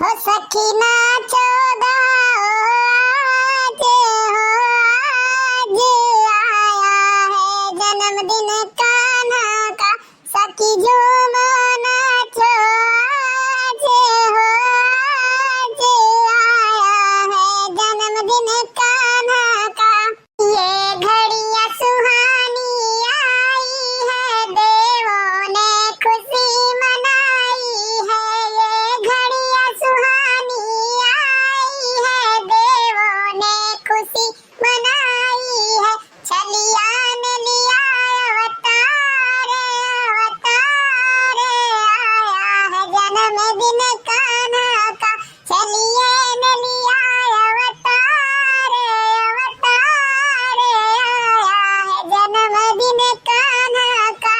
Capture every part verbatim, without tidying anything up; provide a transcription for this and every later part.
ओ सखी नाचो गाओ आज हो, आज आया है जन्मदिन कान्हा का। सखी झूमो नाचो आज हो, आज आया है जन्मदिन कान्हा का। ये घड़ियाँ सुहानी आई है, देवों ने खुशी मनाई है। ये घड़ियाँ सुहानी आई है, देवों ने खुशी मनाई है। छलिया ने लिया अवतार, अवतार आया है जन्मदिन कान्हा का। छलिया ने लिया अवतार, अवतार आया है जन्मदिन कान्हा का।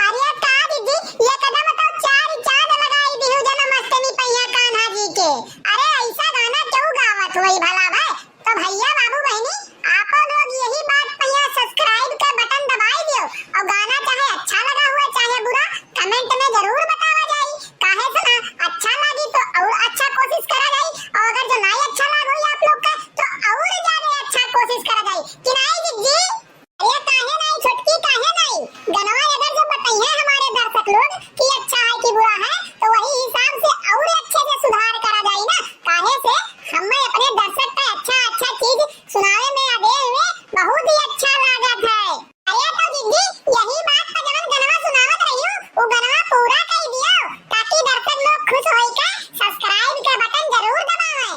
अरे का दीदी, एकदम तो चार चांद लगाई दिहु जन्माष्टमी पइहाँ कान्हा जी के। अरे ऐसा गाना केहू गावत होई भला भाई? तो भइया बाबू बहिनी, आपो लोग यही बात पइहाँ subscribe के button दबाई दियो और गाना चाहे अच्छा लगा हुआ चाहे बुरा comment में जरूर बतावा जाई। काहे से ना, अच्छा लागी तो और अच्छा कोशिश करा जाई, और अगर जो नाई अच्छा लाग होई आप लोग का तो और ज्यादा अच्छा कोशिश करा जाई कि नाई दीदी? अरे काहे नाई छोटकी, काहे नाई? गनवा अगर जो बतइहे हमारे दर्शक लोग कि अच्छा है कि बुरा है, तो वही हिसाब से और अच्छे से सुधार करा जाई ना। काहे से हमें अपने दर्शक का अच्छा अच्छा चीज सुनावे में अबे में बहुत ही अच्छा लागत है। अरे तो दीदी, यही बात पर जवन गनवा सुनावत रहियो, वो गनवा पूरा कर दियो, ताकि दर्शक लोग खुश होई के subscribe के button जरूर दबावें।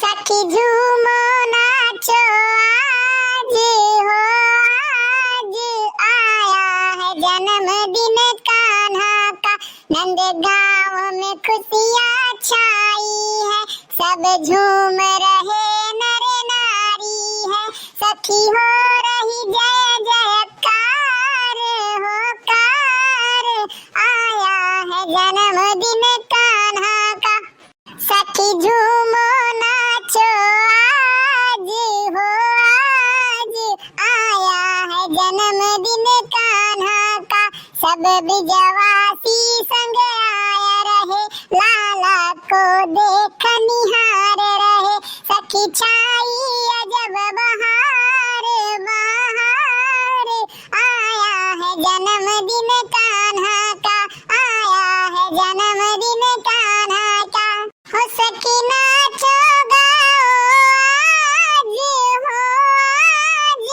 सखी झूमो नाचो आज हो, आज आया है जन्मदिन कान्हा का। नंद गाँव में खुशियाँ छाई है, सब झूम रहे नर नारी है। सखी हो रही जय जयकार हो कार, आया है जन्मदिन कान्हा का। सखी झूमो नाचो आज हो, आज आया है जन्मदिन कान्हा का। सब ब्रजवासी संग आया रहे, लाला को देख निहार रहे। सखी छाई अजब बहार, बहार आया है जन्मदिन कान्हा का, आया है जन्मदिन कान्हा का। हो सखी नाचो गाओ आज हो, आज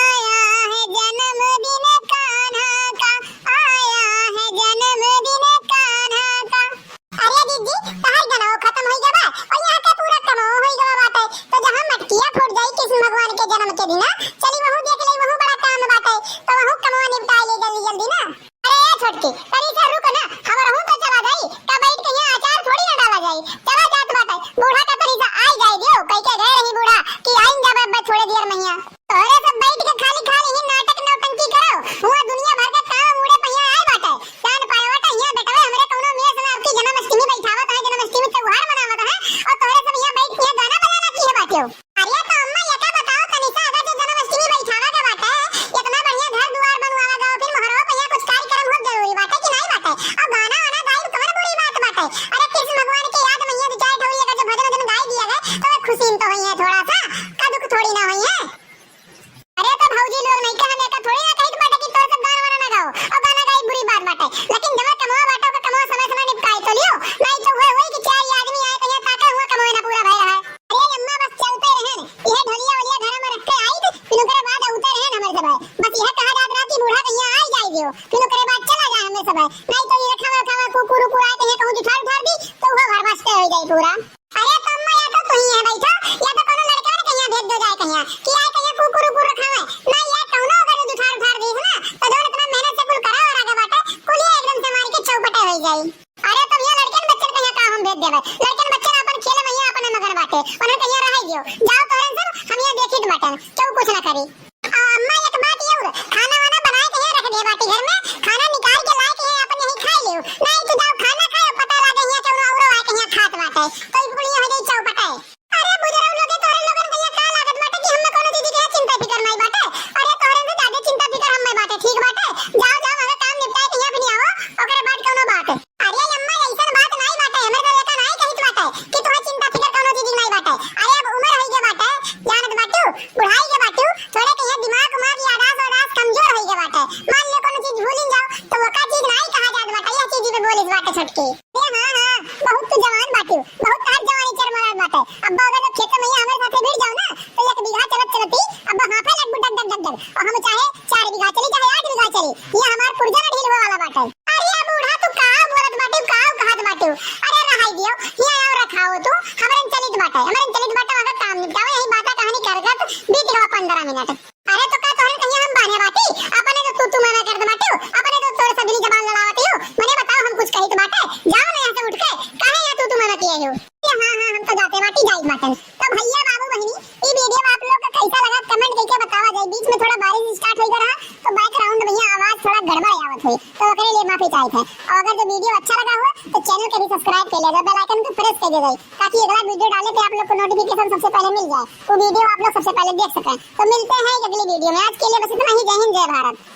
आया है जन्मदिन कान्हा का, आया है जन्मदिन कान्हा का। अरे दीदी, तहार गनवा खतम होई गवा और यहाँ का पूरा कमवा होई गवा बाटे, तो जहाँ मटकिया फूट जाई कृष्ण भगवान के जन्म के दिना, चली वहू देख ले, वहू बड़ा काम बाटे, तो वहू कमवा निपटाई ले जल्दी जल्दी ना। अरे ए छोटकी, तनी सा रुक ना, हमरहू तो चला जाई, का बैठ के यहाँ अचार थोड़ी ना डाला जाई। चला जात बाटे, बूढ़ा का तनी सा आई जाए दियो, कह के गए रही बूढ़ा कि आइन जाबे अब्बे थोड़े देर महिया। तोहरे सब बैठ के खाली खाली ही नाटक नौटंकी करो, हुआ दुनिया भर के काम उड़े पहिया आए बाटे। जान पाए बाटे, हिया बेटवे हमरे कौनो मेस में आपकी जन्माष्टमी बैठावत है, जन्माष्टमी त्योहार मनावत है, और तोहरे सब यहाँ बैठ के गाना बजाना किए बाटे हो। अरे तो अम्मा, ये का बताओ तनी सा, अगर जो जन्माष्टमी बैठावा के बाटे, इतना बढ़िया घर दुआर बनवावा गवा, फिर मोहरवा पे यहाँ कुछ कार्यक्रम हो जरूरी बाटे कि नहीं बाटे? अब गाना वाना गाई तो कौन बुरी बात बाटे? अरे कृष्ण भगवान के याद में ये दो चार ठो अगर जो भजन वजन गाई दिया गए तो वे खुशी में तो होई है थोड़ा सा, का दुख थोड़ी ना होई है। अरे तो भौजी लोग नहीं के हम एका थोड़ी ना कहित बाटे कि तोर सब गाना वाना ना गाओ, और गाना गाई बुरी बात बाटे, लेकिन जब कमवा बाटे ओकर कमवा समय समय निपटाई तो लियो, नहीं तो हुए हुए कि चार आदमी आए तो यहाँ ताके हुआ कमवे ना पूरा भय है। अरे अम्मा, बस चलते रहन, यह ढोलिया वोलिया घर में रख के आई, फिर ओकरे बाद उतर रहन हमर सब। बस यह कहा जात रहा कि बूढ़ा कहिया आई जाए दियो, फिर ओकरे बाद चला जाए हमर सब। नहीं तो ये खावा खावा कुकुर उकुर आए कहिया कहूँ जुठार उठार दी, तो वो घर बसते हो जाए पूरा। अरे तो अम्मा, या तो तुही है बैठो, या तो कोनो लड़का ने कहिया भेज दो जाए कहिया, कि आए कहिया कुकुर उकुर रखावे। नहीं यार, कौनो अगर जुठार उठार दी है ना, तो जो इतना मेहनत से कुल करा और आगे बाटे, कुलिया एकदम से मार के चौपटे हो जाई। अरे तब ये लड़कन बच्चन के यहाँ का हम भेज देवे? लड़कन बच्चन अपन खेले में यहाँ अपने मगन बाटे, उन्हें कहिया रह दियो। जाओ तोरन सब, हम यहाँ देखित बाटन, केहू कुछ ना करी। आ, अम्मा एक बात ये और, खाना वाना बनाए के यहाँ रख दे बाटी घर में, खाना निकाल के लाए के यहाँ अपन यहीं खाई लियो। नहीं तो जाओ खाना खाए, पता लागे यहाँ केहू औरो आए के यहाँ खात बाटे, तो ई कुल यहाँ हो जाई चौपटे। अरे बुजुर्ग लोग, तोहरे लोगन के यहाँ का लागत बाटे कि हमें कोनो चीज के चिंता फिकर नहीं बाटे? अरे तोहरे से ज्यादा चिंता फिकर हमें बाटे, ठीक बाटे? जाओ, जाओ, हमें काम निपटाए के यहाँ भी नहीं आवो, ओकरे बाद कोनो बात। अरे अम्मा, ऐसन बात नहीं बाटे, हमें तो लेका नहीं कहित बाटे। कि तोहे चिंता फिकर कौनो चीज की नाई बाटे। अरे अब उम्र होई गए बाटे, जानत बाटू, बुढ़ाई गए बाटू, थोड़े कहिया दिमाग उमाग, यादाश्त वादाश्त कमजोर होई गए बाटे। मान ले कौनो चीज भूलिन जाओ तो वो का चीज नाई कहा जात बाटे, यह चीज पे बोलिस बाटे छोटकी। ए हाँ हाँ, बहुत तू जवान बाटू, बहुत तार जवानी चरमरात बाटे। अब्बा अगर जब खेत में हमरे साथे भिड़ जाओ ना तो एक बीघा चलत चलती अब्बा हाँफे लगबू डग डग डग डग। और हम चाहे चार बीघा चली चाहे आठ बीघा चली, ये हमार पुर्जा ना ढील होए वाला बाटे। अरे बूढ़ा, तू का बोलत बाटू, का कहत बाटू? अरे रहाई दियो, हियाँ आओ रखाओ तू, हमरन चलित बाटे, हमरन चलित बाटे, मगर काम निपटावे, यही बाता कहानी कर कर बीत गवा पन्द्रह मिनट। अरे तो का तोहरे कहिया हम बान्हे बाटी? अपने तो तू तू मना करत बाटू, अपने तो तोरे से दुनी जबान लड़ावत हो। मने बताओ हम कुछ कहित बाटे, जाओ ना यहाँ से उठ के, काहे यहाँ तू तू मना किए हो? हाँ हाँ, हम तो जाते बाटी, जाइत बाटन। तो भैया बाबू बहिनी, ई वीडियो आप लोग का कैसा लगा कमेंट करके बतावा जाए। बीच में थोड़ा बारिश स्टार्ट होई रहा तो बैकग्राउंड में यहाँ आवाज थोड़ा गड़बड़ आवत हुई, तो ओकरे लिए माफी चाहित है। और अगर जो वीडियो अच्छा लगा हो तो चैनल के भी सब्सक्राइब कर लिया जाए, बेल आइकन को प्रेस कर दिया जाए, ताकि अगला वीडियो डालने पे आप लोग को नोटिफिकेशन सबसे पहले मिल जाए, वो वीडियो आप लोग सबसे पहले देख सकें। तो मिलते हैं एक अगली वीडियो में, आज के लिए बस इतना ही। जय हिंद, जय भारत।